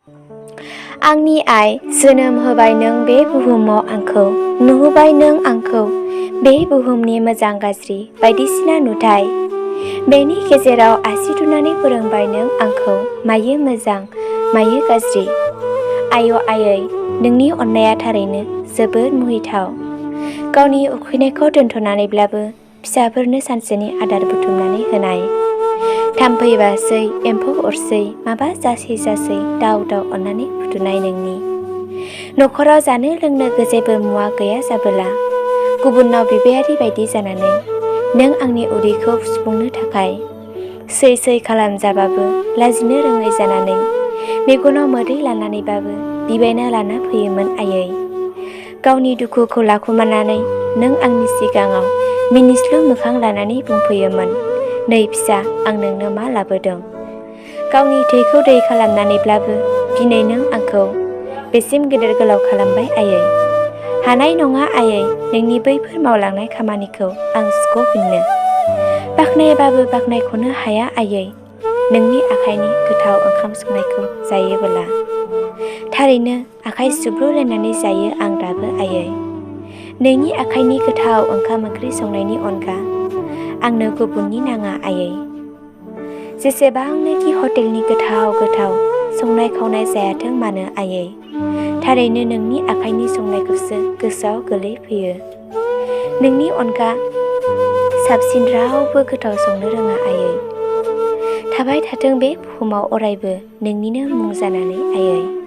आंनि आइ जोनोम होबाय नों बे बुहुमाव आंखौ, नुहोबाय नों आंखौ बे बुहुमनि मोजां गाज्रि बायदिसिना नुथाय। बेनि गेजेराव आसि थुनानै फोरोंबाय नों आंखौ मायो मोजां मायो गाज्रि। आय' आयै नोंनि अननाया थारैनो जोबोद मुहिथाव। गावनि उखैनायखौ दोनथ'नानैब्लाबो फिसाफोरनो सानसेनि आदार बुथुमनानै होनाय। थाम्फै बासै एम्फौ अरसै माबा जासै दाव दाव अननानै फुथुनाय नोंनि। न'खराव जानो लोंनो जेबो मुवा गैया जाबोला गुबुनाव बिबायारि बायदि जानानै नों आंनि उदैखौ सुफुंनो थाखाय सै खालामजाबाबो लाजिनो रोङै जानानै मेगनाव मोदै लानानैबाबो बिबायना लाना फैयोमोन आयै। गावनि दुखुखौ लाखुमानानै नों आंनि सिगाङाव मिनिस्लु मोखां लानानै बुंफैयोमोन, नै फिसा आं नोंनो मा लाबोदों। गावनि थैखौ दै खालामनानैब्लाबो दिनै नों आंखौ बेसिम गेदेर गोलाव खालामबाय आयै। हानाय नङा आयै नोंनि बैफोर मावलांनाय खामानिखौ आं सुख'फिननो। बाख्नायाबाबो बाख्नायख'नो हाया आयै नोंनि आखाइनि गोथाव ओंखाम संनायखौ जायोबोला। थारैनो आखाइ सुग्लुलायनानै जायो आं दाबो आयै। नोंनि आखाइनि गोथाव ओंखाम ओंख्रि संनायनि अनगा आंनो गुबुननि नाङा आयै। जेसेबांनोखि हटेलनि गोथाव संनाय खावनाय जायाथों मानो आयै, थारैनो नोंनि आखाइनि संनायखौसो गोसोआव गोलैफैयो। नोंनि अनगा साबसिन रावबो गोथाव संनो रोङा आयै। थाबाय थाथों बे बुहुमाव अरायबो नोंनिनो मुं जानानै आयै।